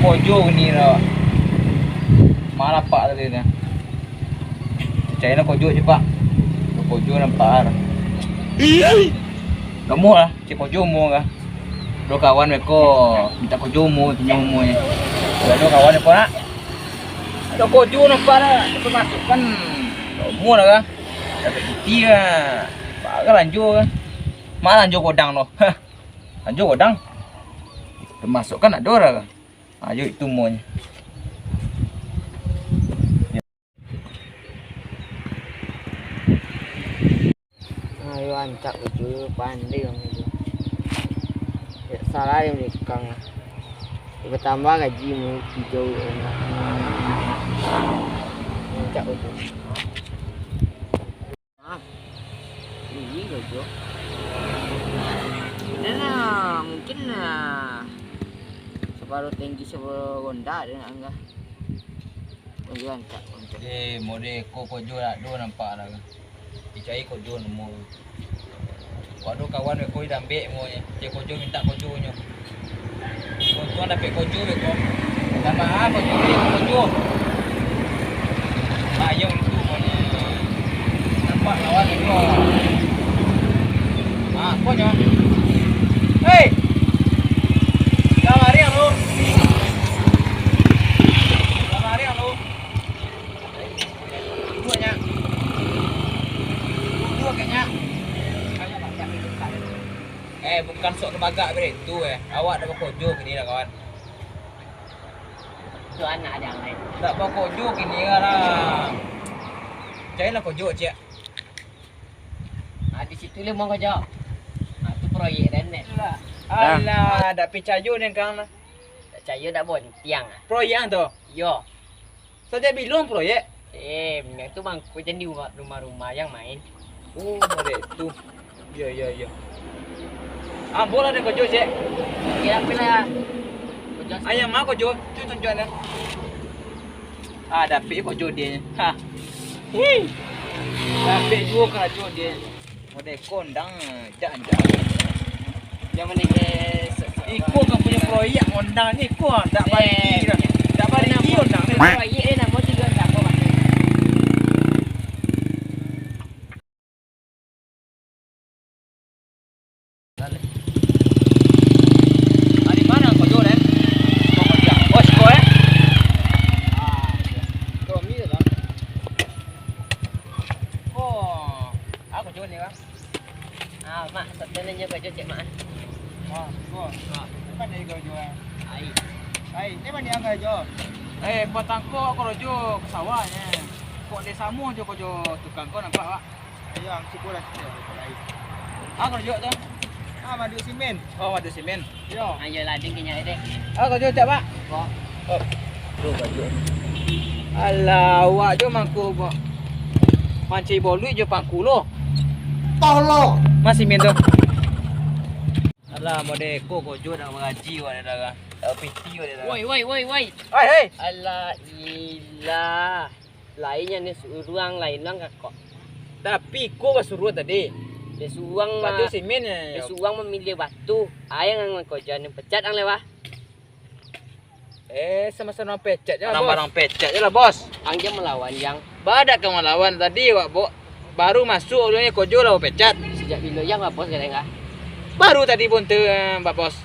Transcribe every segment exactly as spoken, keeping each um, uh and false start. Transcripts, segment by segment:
Kojo ni lah. Malapak tadi dah. Cari lah kojo cepat. Kojo nampak lah. Kamu lah, cek kojo mu kah? Ado kawan beko minta kojo mu, tanyo mu ni. Ado kawan beko nak? Ado kojo nampak lah. Tapi masuk kan mu lah kah? Dapat piti lah. Bagai lanjo kah? Mana lanjo godang tu? Lanjo godang. Termasuk kan ado lah kah? Ayo itu monyo. Ayo ancak batua, pandai urang tu. Dak salah di balakang. Bertambah gaji mu tigo urang. Ancak batua. Ah, ini gojo. Dan ah, mungkin ah, separuh tinggi separuh ronda dia nak anggah. Gojo ancak, ancak. Eh, mode ko kojo dak do nampak dah. Dicari kojo nemu. Waduh, kawan beko dambek mo. Cek kojo minta kojonyo. Untuang dapek kojo beko. Tambah ah, kojo beko kojo. Bayang tu mo ni. Nampak lawan beko. Ah, konyo. Hei. Kamari lu. Kamari lu. Duduak, Nyak. Duduak, Nyak. Eh, bukan sok tabagak bere tu, eh. Awak dak bakojo kini lah, kawan. Tu anak ada yang lain. Dak bakojo kini lah. Carilah kojo, ciek. Ah, di situ lah mau kojo. Ah, tu proyek den, dek. Alah, dak picayo den kang lah. Dak picayo dak bontiang. Proyek tu? Yo. Sajak bilo proyek? Eh, minyak tu mangko jan di rumah, rumah-rumah yang main. Oh, model tu. Iyo, iyo, iyo. Ambo lah den kojo, cek. Oke, apo lah. Kojo. Ayam mah kojo? Cuy tunjuak den. Ah, dapek kojo dia. Ha. Hih. Dapek juo karajo dia. Model kondang, jak, jak. Yang mana, guys? Iko kan punyo proyek kondang ni, ko dak barigi dah. Dak barigi kondang ni. Proyek ni namo tigo siapo, Bang? Dari mana kau jual, eh? Kau kerja. Oh, siko, eh? Ah, iya. Kau ambil lah. Oh, aku jual ni, Bang. Ah, Mak, satu nanya kau jual, cek Mak. Wah, kau. Ah. Apa dah kau jual? Ai. Ai, ni mana yang kau jual? Eh, patang ko karajo ka sawah nyo. Kok di samo jo karajo tukang ko nampak, Pak? Ayo, ang cubo lah, cubo lah, cubo lah. Ah, karajo tu? Ah, madu simen. Oh, madu simen. Yo. Ayo lah, ding kenyang deh. Ah, karajo cak, Pak? Kok? Oh. Tu karajo. Alah, awak jo mangko, Pak. Manci boluik jo pangku lo. Tolong. Mas simen tu. Alah, mode ko karajo dak bagaji, wak, dah, dah. Dak piti, wak, dah, dah. Woi, woi, woi, woi. Hai, hei. Alah, ilah. Lain nyo ni suruang, lain urang kakok. Tapi ko basuruah tadi. Dia suruang batu ma-, simen, eh. Dia suruang mamiliah batu. Ai, ang mangkojo ni pecat ang lewah. Eh, samo-samo pecat je lah, Bos. Barang-barang pecat je lah, Bos. Ang jan malawan, Jang. Badak ka malawan tadi, wak, Bok. Baru masuk, ulunyo kojo lah pecat. Sajak bilo Jang, Bos, kadang kah? Baru tadi pun tu, eh, Bos.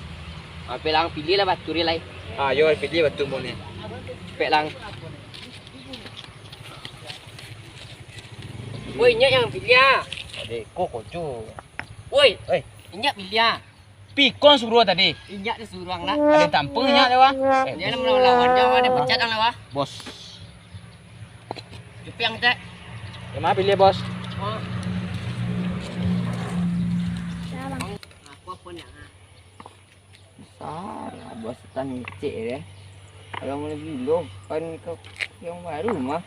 Apo lah, ang piliah lah batu dia lai. Ah, yo, piliah batu pun ni. Pek lang. Woi, inyak yang piliah. Adek, ko kojo. Woi, oi, inyak piliah. Pikon suruah tadi. Inyak disuruang lah. Ada tampung inyak dia, wah. Eh, dia nak melawan-lawan dia, wah, dia pecat ang lah, wah. Bos. Cupiang, cek. Yang mana piliah, Bos? Oh. Aku apa nak? Besar, Bos, tan ngecek deh. Kalau mulai gilo, kan ke yang baru mah.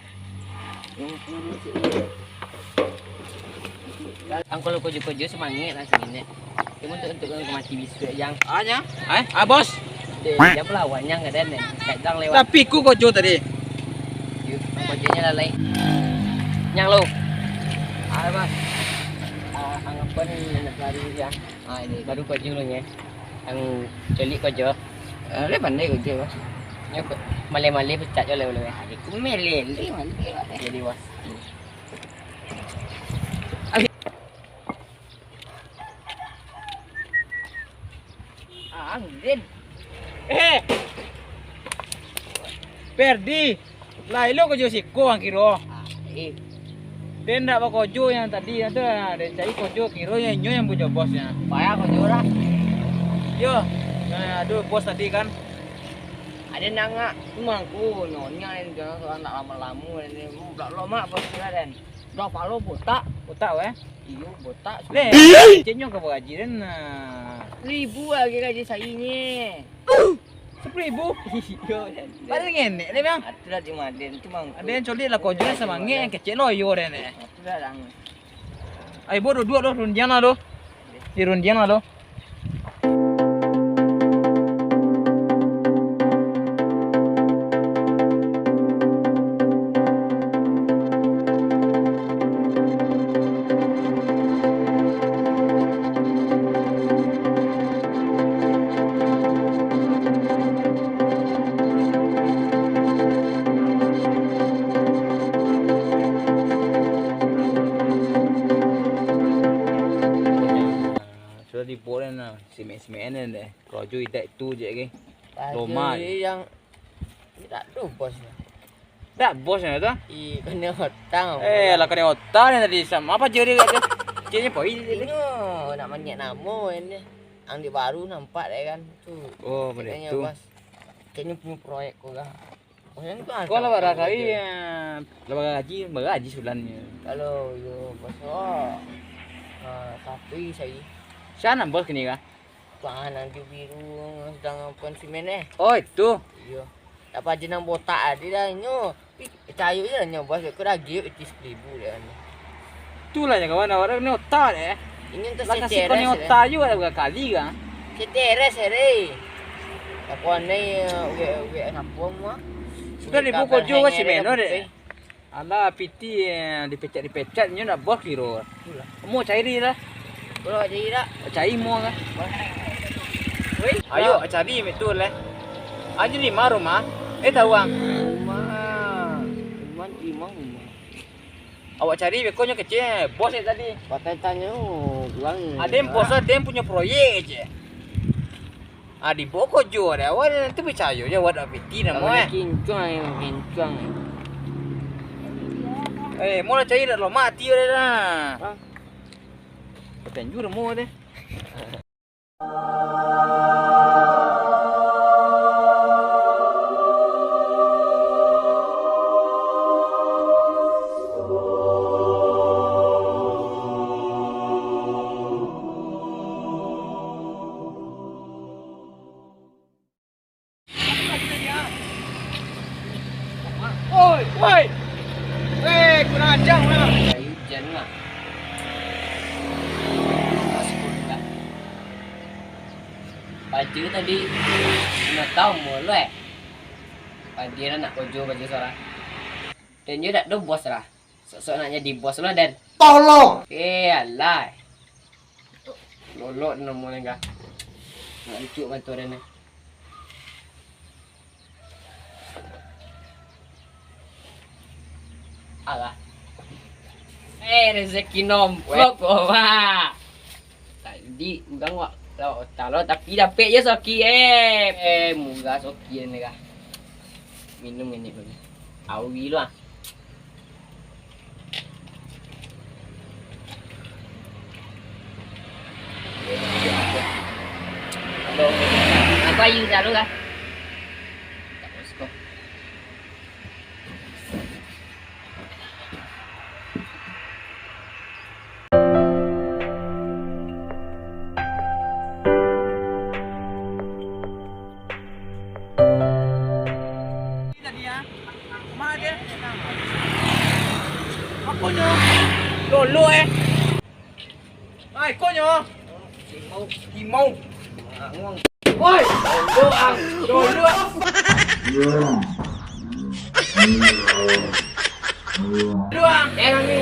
Yang baru cek. Ang kalau kojo-kojo semangat lah sebenarnya. Cuma untuk, untuk yang mati bisu yang. Ah, nya? Eh, ah, Bos. Deh, dia pelawan yang kadang deh. Kadang lewat. Tapi ku kojo tadi. Yuk, kojonya lalai. Nyang lo. Ah, Bos. Ah, anggapan nak lari ya. Ah, ini baru kojo lo nya. Ang culik kojo. Ah, dia pandai kojo, Bos. Nyo kok maleh-maleh pecat jo leh, leh. Aku maleh, maleh, maleh. Jadi bos. Ah, Din. Eh! Perdi, lah elok kojo siko ang kiro. Ah, eh. Den ndak bakojo yang tadi tu, ah, den cari kojo, kiro yang inyo yang punyo bos nyo. Payah kojo lah. Yo, nah, aduh, bos tadi kan. Ado nangak tu mangko nyonya ni, jangan surang ndak lamo-lamo ni. Blak-blak mak bos tu lah, Den. Dah palo botak. Botak, weh? Iyo, botak. Leh, keceknyo ka baraji, Den, nah. Ribu lagi gaji sainye. Sapuluah ribu? Iyo, Den. Paling ngenek, Den, Bang. Atulah di Maden tu mangko. Ado yang colik lah kojo, samangek, kecek loyo, Den, eh. Atulah, Dang. Ai, bo, duduak doh, rundiang lah doh. Di rundiang lah doh. Sudah dibuat nah, simek-simek ni deh. Karajo idak itu je ke. Loma je. Yang idak tu bos. Dak bos nyo tu? Ih, kanai otak. Eh, lah kanai otak ni tadi. Sama apa je dia kata? Ceknyo poi tadi. Inyo nak maniak namo ini. Ang di baru nampak deh kan. Tu. Oh, benda tu. Bos. Kayaknya punya proyek kau lah. Kau lah bara kali ya. Lah bara gaji, bara gaji sebulan ni. Kalau yo bos, oh. Ah, tapi saya. Siapa bos kini kah? Wah, nan di biru, sedang pensimen eh. Oh, itu. Iyo. Dapat aja nang botak tadi dah inyo. Pi-, cayo je lah nyo, bos. Kau dah giuk iti sepuluah ribu dah kan. Itulah yang kawan awak ni otak deh. Ini entah lah kasih kau ni otak juga dah berapa kali kan. Seteres, eh. Aku aneh, uwe-uwe sapo mah. Sudah dibuka juga si Meno deh. Alah, piti, eh, dipecat-dipecat, nyo nak bos kiro. Itulah. Mau cari lah. Kalau cari tak? Cari mau lah. Weh, ayo, cari betul lah. Aja lima rumah. Eh, tahu ang? Rumah. Rumah, lima rumah. Awak cari beko nyo kecil, bos ni tadi. Pakai tanyo, kurang. Ada yang bos, ada yang punya proyek je. Ah, di boko jo deh, awak tu picayo je awak dak piti namo eh. Kincang, kincang. Eh, mau lah cari dak lo mati deh dah. Hah? Patanju dah mau deh. Oi, oi. Weh, kurang ajar lah. Hujan lah. Paja tadi, lima tahun mulu eh. Paja nak kojo paja sorang. Dan dia dak do bos lah. Sok-sok nak jadi bos lah, Dan. Tolong! Eh, alah. Lolok namo ni kah. Nak lucu bantu dia ni. Alah. Eh, rezeki nomplok, wah. Tadi urang wak, talo, tapi dapek je soki, eh. Eh, murah soki ni kah. Minum ni dulu. Awi lu ah. Apa yang selalu kah? Tak masuk. Tadi ya, kemana dia? Aponyo? Lolo eh. Ai, konyo. Limau. Limau. Woi, lolo ang. Lolo ang. Lolo ang. Eh, kami.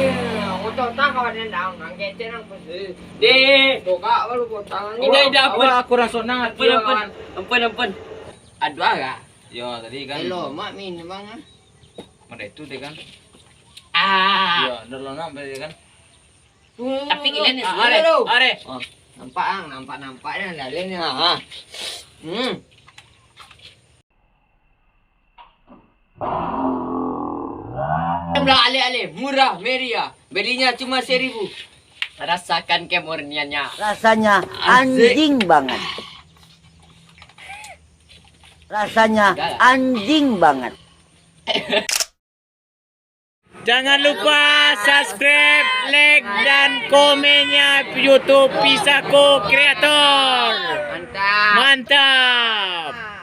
Otak-otak kawan yang dalam. Ang kecil ang pun. Deh, buka baru potong. Indah, indah, ampun. Awak kurang sonang hati ampun, ampun, kawan. Ampun, ampun. Aduh, agak. Yo, tadi kan. Elo, mak min bang ah. Mana itu dia kan? Ah. Yo, dah lo nak beli kan? Tuh, Tapi gila ni, ah, suara ada lo. lo. Are. Oh, nampak ang, nampak nampak dah lalu ni ha. Hmm. Belah alih-alih, murah meriah. Belinya cuma seribu. Rasakan kemurniannya. Rasanya Asik. Anjing banget. Rasanya anjing banget. Jangan lupa subscribe, like, dan komennya YouTube Pisako Creator. Mantap. Mantap.